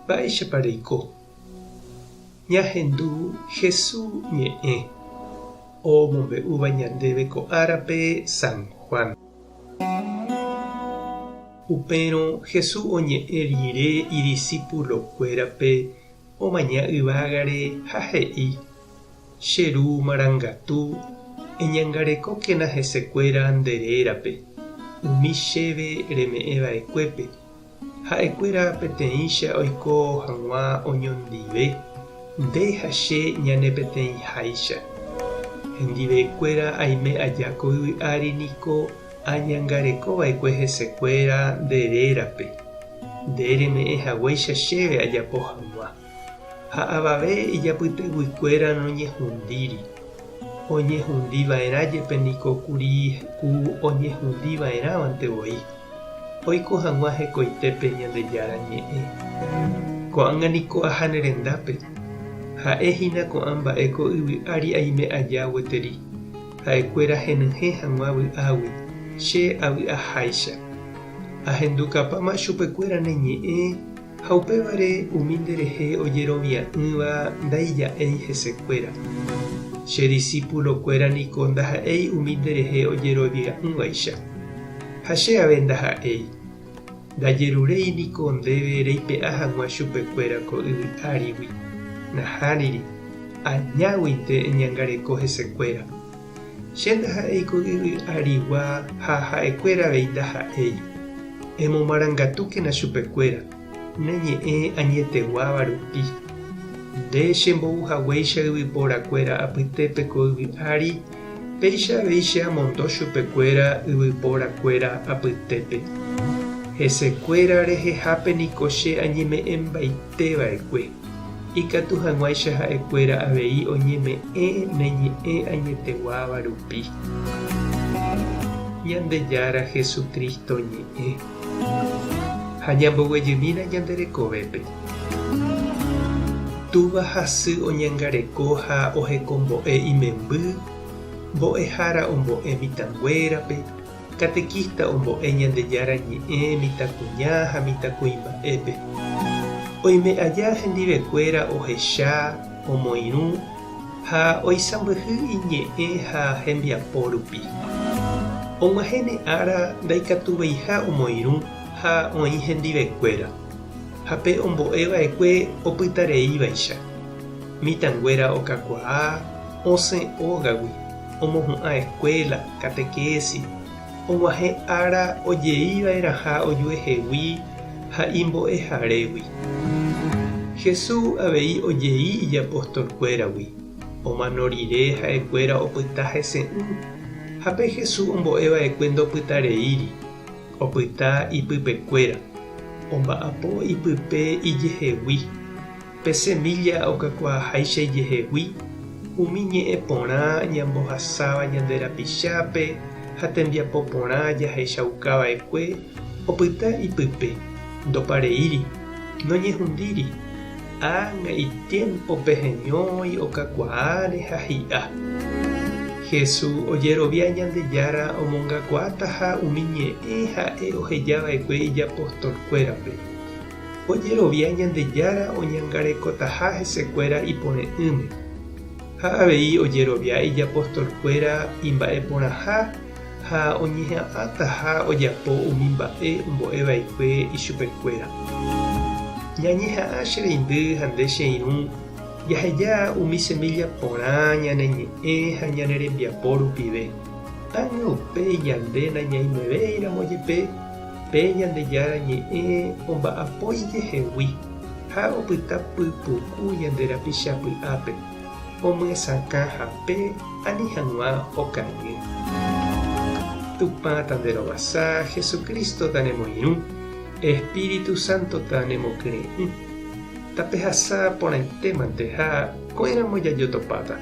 Mba'éichapa reiko? Ñahendu Hesu ñe'ẽ omombe'úva ñandéve ko árape San Juan. Upérõ Hesu oñe'ẽ rire idisípulokuérape omaña yvágare ha he'i, Che Ru marangatu, eñangarekókena hesekuéra nde rérape, umi chéve reme'ẽ va'ekuépe. Ha'ekuéra peteĩcha oiko hag̃ua oñondive, nde ha che ñane peteĩháicha. Hendivekuéra aime aja ko yvy ári niko añangareko va'ekue hesekuéra nde rérape, nde reme'ẽ haguéicha chéve ajapo hag̃ua. Ha avave ijapyteguikuéra noñehundíri. Oñehundi va'erã jepe niko kuri ku oñehundi va'erãvante voi. Oiko hag̃ua hekoitépe Ñandejára Ñe'ẽ. Ko'ág̃a niko aha ne rendápe. Ha'e hína ko'ã mba'e ko yvy ári aime aja gueteri, ha'ekuéra henyhẽ hag̃ua vy'águi, che avy'aháicha. Ahendukapáma chupekuéra ne ñe'ẽ ha upévare umi nderehe ojerovia'ỹva ndaija'éi hesekuéra. Che disípulokuéra niko ndaha'éi umi nderehe ojerovia'ỹvaicha. Ha che ave ndaha'éi. Ndajeruréi niko ndéve reipe'a hag̃ua chupekuéra ko yvy árigui. Nahániri, añáguinte eñangareko hesekuéra. Che ndaha'éi ko yvy arigua ha ha'ekuéra avei ndaha'éi. Emomarangatúkena chupekuéra, ne ñe'ẽ añeteguáva rupi. Nde chembou haguéicha yvyporakuéra apytépe ko yvy ári, péicha avei che amondo chupekuéra yvyporakuéra apytépe. Hesekuéra rehehápe niko che añeme'ẽmbaite va'ekue. Ikatu hag̃uáicha ha'ekuéra avei oñeme'ẽ ne ñe'ẽ añeteguáva rupi. Ñandejára Jesucristo ñe'ẽ. Ha ñamboguejymína ñande rekovépe. Túva ha sy oñangareko ha ohekombo'e imemby, mbo'ehára ombo'e mitãnguérape, Catequista ombo'e Ñandejára ñe'ẽ mitãkuña ha mitãkuimba'épe. Oime aja hendivekuéra ohecha, omoirũ ha oisãmbyhy iñe'ẽ ha hembiapo rupi. Og̃uahẽne ára ndaikatuveiha omoirũ ha oĩ hendivekuéra, ha pe ombo'e va'ekue opytareívaicha. Mitãnguéra okakuaa, osẽ ógagui. Omohu'ã escuela, catequesis, og̃uahẽ ára ojeiva'erãha ojuehegui ha imbo'eharégui. Jesús avei ojei ijapostolkuéragui, omano rire ha'ekuéra opyta hese'ỹ, ha pe Jesús ombo'eva'ekue ndopytareíri, opyta ipypekuéra, omba'apo ipype ijehegui. Pe semílla okakuaaháicha ijehegui, umi ñe'ẽ porã ñambohasáva ñande rapichápe ha tembiapo porã jahechauka va'ekue opyta ipype, ndopareíri, noñehundíri, ág̃a itiémpope heñói okakuaáre ha hi'a. Jesús ojerovia Ñandejára omongakuaátaha umi ñe'ẽ ha'e oheja va'ekue ijapostolkuérape. Ojerovia Ñandejára oñangarekotaha hesekuéra ipore'ỹme, ha avei ojerovia ijapostolkuéra imba'eporãha ha oñeha'ãtaha ojapo umi mba'e ombo'e va'ekue ichupekuéra. Ñañeha'ã che reindy ha nde che irũ jaheja umi semílla porã ñane ñe'ẽ ha ñane rembiapo rupive. Ág̃a upéi ñande nañaimevéiramo jepe, Pe Ñandejára Ñe'ẽ omba'apo ijehegui ha opyta pypuku ñande rapicha py'ápe, omyesakã hape ani hag̃ua okañy. Tupã tanderovasa, Jesucristo tanemoirũ, Espíritu Santo tanemokyre'ỹ. Tapehasa porãitémante ha ko'ẽramo jajotopáta.